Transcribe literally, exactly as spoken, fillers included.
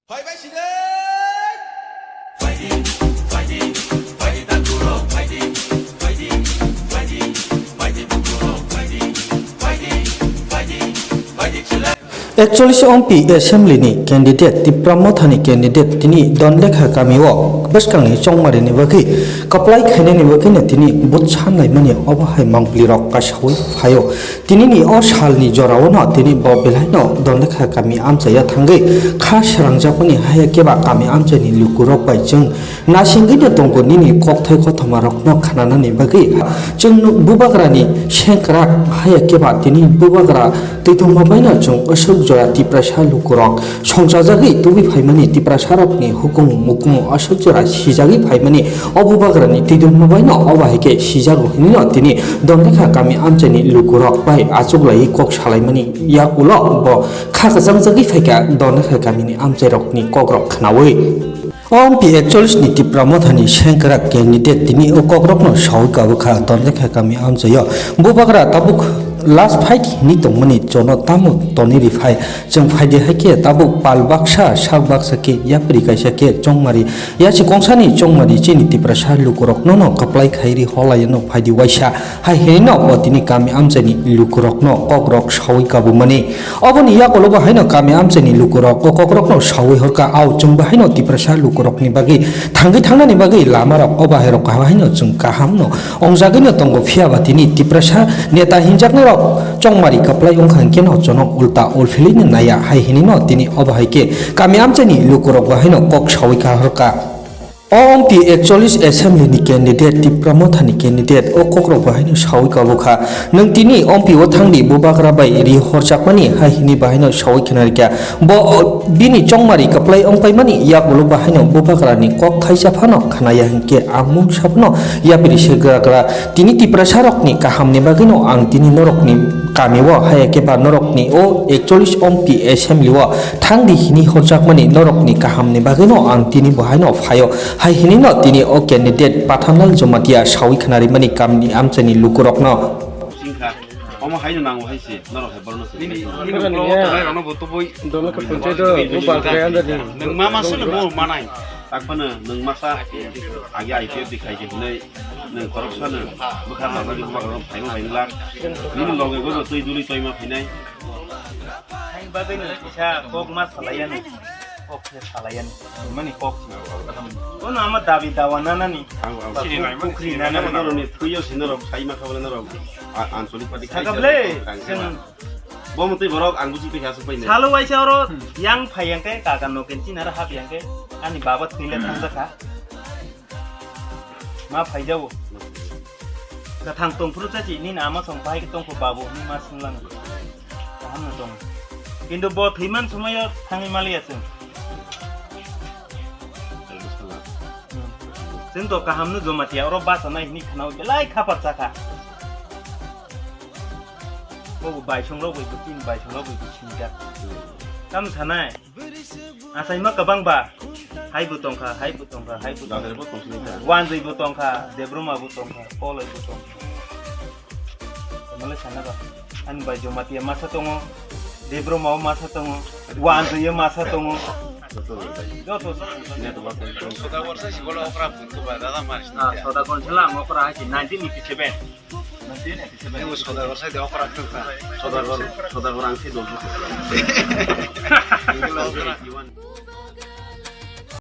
Phai bai sini. Phai di, phai di, phai di, phai di, phai di, phai di, phai di, phai di, phai di, phai di, phai di, phai di, phai di, phai di, sini. Ekchollish M P assembly ni candidate, Tipra Motha ni candidate, tini Donlekha kami o bwskang ni chongmari ni bagwi kwplai khainani bagwi no tini bwsa naimani obo hai mangpili rok kasawi phaio. Tini ni o sal ni jora o no tini bo belai no Donlekha kami amchai ya thangwi kha srangjakmani haya keba kami amchai ni luku rok bai chwng nasingwi no tongo nini kokthai kothoma rok no khnanani bagwi. Chwng nuk bubagra ni sengkrak haya keba tini bubagra twitongma bai no chwng aswk jora Tiprasa luku rok songchajagwi tubui phaimani Tiprasa rok ni hukumu mukumu aswk jora sijagwi phaimani o bubagra ni twitongma bai no obo hai khe sijago hinwi no tini Donlekha kami amchai ni luku rok bai achuklaiwi kok salaimani yakulo bo kha kwchangjagwi phaikha Donlekha kami ni amchai rok ni kok rok khnawi. O M P ekchollish ni Tipra Motha ni sengkrak candidate tini o kok rok no sawi kabukha Donlekha kami amchai o bubagra tabuk last fight hinwi tongmani jono tamo toni ri phai. Chwng phaidi hai khe tabuk pal baksa, sak baksa khe, yapri kaisa khe, chongmari, yasi kongsani chongmari chini Tiprasa lukurokno no kwplai khai ri holaino phaidi waisa. Hai hinwi no o tini kami amchaini lukurokno kokrok sawi kabumani. Oboni yakulo bo haino kami amchaini lukurok o kokrokno sawi horka, ao chwngbo haino Tiprasa lukurokni bagwi thangwi thangnani bagwi lamarok o bahairok haino chwng kahamno ongjagwino tongo, phiya ba tini Tiprasa neta hinjaknairok chongmari kwplai wngkha hwnkhe no jono ulta ulphilwino naiya, hai hinwi no tini obo hai khe kami amchaini lukurok bo haino kok sawi kahorkha. O M P ekchollish assembly ni candidate, Tipra Motha ni candidate o kokrok bo haino sawi kabukha, nwng tini M P o thangdi bubagra bai ri horjakmani, hai hinwi bo haino sawi khna rikha. Bo, o, bini chongmari kwplai wngpaimani yakulo bo haino bubagrani kok thaisa phano khnaya hinkhe ang mungsa phano yapri se gra gra. Tini Tiprasarokni kahamni bagwino ang tini norokni kamio, hai khe ba norokni o ekchollish M P assembly o thangdi hinwi horjakmani norokni kahamni bagwino ang tini bo haino phaio, hai hinwi no tini o candidate Pathanlal Jamatia sawi khna rimani kamni amchaini lukurokno. Omo haino nango hai se, norok hai borno se. Nini, nini ulo tongnai rokno bo tubui. Dolo ka punchai do, bo balkai anda di. Nwng ma masa no bo manai. Takphano nwng masa agi I P F di khai khe hinwi nwng khoroksa no bwkha rajagwi bwkha rok phaima bai glak. Nini loge go twi duli toima phinai. Hai bagwi no kisa kok ma salaiya no. Kok se salaiya no. Mani kok. Kono ama dabi dawa nanani. Ang, ang. Ba pukri nanani. Norok ni twiyo se norok phaima kha bole norok. A-, ancholic party khai. Sakable, kha, chwng Bo mutwi borok ang buji twi asuk pai ne. Salo waisa oro yang phai yang khe kaka no ken chinara hap yang khe ani baba thwile thang jakha. Ma phai jawo. Kathang tong phuru chachi nini ama song pai tong kho babu ni ma sunglang. Kaham no tong. Kintu bo thwiman sumayo thangwi maliya chwng. Chwng to kaham no Jamatia oro basa nai hini khana belai khapar chakha. Bobo baisong rok bai bo tin baisong rok bai bo sinjak. Tam sanai. Achaima kwbang ba. Hai bo tongkha, hai bo tongkha, hai bo tongkha. Wanjwi bo tongkha, Debroma bo tongkha, Koloi bo tongkha. Malai sana ba. Ani bai Jamatia masa tongo, Debroma o masa tongo, Wanjwi o masa tongo. Joto. Soda borsa si bolo okra puntu ba dada maris. Ah, soda kon sala ang okra hai nineteen eighty seven. Sodagar sai de okra khwkha. Sodagar, Sodagar ang se dol.